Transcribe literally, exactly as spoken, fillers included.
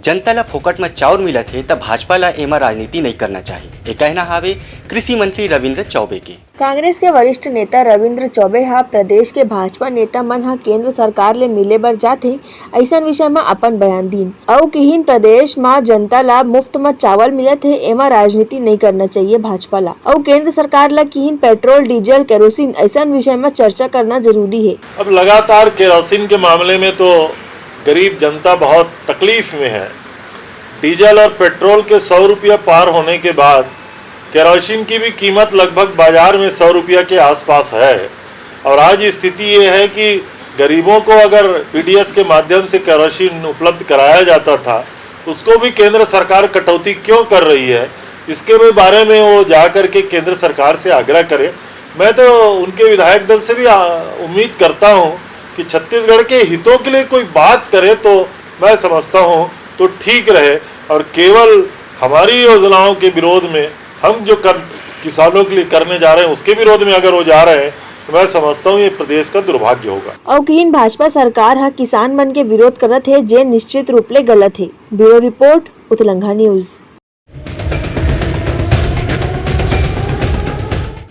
जनता ला फोकट म चाउर मिलत हे, त भाजपा ला एमा राजनीति नइ करना चाही, ए कहना हावे कृषि मंत्री रविंद्र चौबे के। कांग्रेस के वरिष्ठ नेता रविंद्र चौबे ह प्रदेश के भाजपा नेता मन ह केंद्र सरकार ले मिले बर जात हे, अइसन विषय म अपन बयान दीन। अउ किहिन, प्रदेश म जनता ला मुफ्त म चावल मिलत हे, एमा राजनीति नइ करना चाहिए भाजपा ला। अउ केंद्र सरकार ला किहिन, पेट्रोल, डीजल, केरोसिन अइसन विषय म चर्चा करना जरूरी हे। अब लगातार केरोसिन के मामले में तो गरीब जनता बहुत तकलीफ में है। डीजल और पेट्रोल के सौ रुपया पार होने के बाद केरोसिन की भी कीमत लगभग बाजार में सौ रुपया के आसपास है। और आज स्थिति ये है कि गरीबों को अगर पीडीएस के माध्यम से केरोसिन उपलब्ध कराया जाता था, उसको भी केंद्र सरकार कटौती क्यों कर रही है, इसके भी बारे में वो जा करके केंद्र सरकार से आग्रह करें। मैं तो उनके विधायक दल से भी आ, उम्मीद करता हूं कि छत्तीसगढ़ के हितों के लिए कोई बात करे तो मैं समझता हूं तो ठीक रहे। और केवल हमारी योजनाओं के विरोध में हम जो कर, किसानों के लिए करने जा रहे हैं, उसके विरोध में अगर वो जा रहे हैं, तो मैं समझता हूं ये प्रदेश का दुर्भाग्य होगा। अउ किहिन, भाजपा सरकार ह किसान मन के विरोध करत हे, जे निश्चित रूप ले गलत हे। Bureau report, Utlangha news.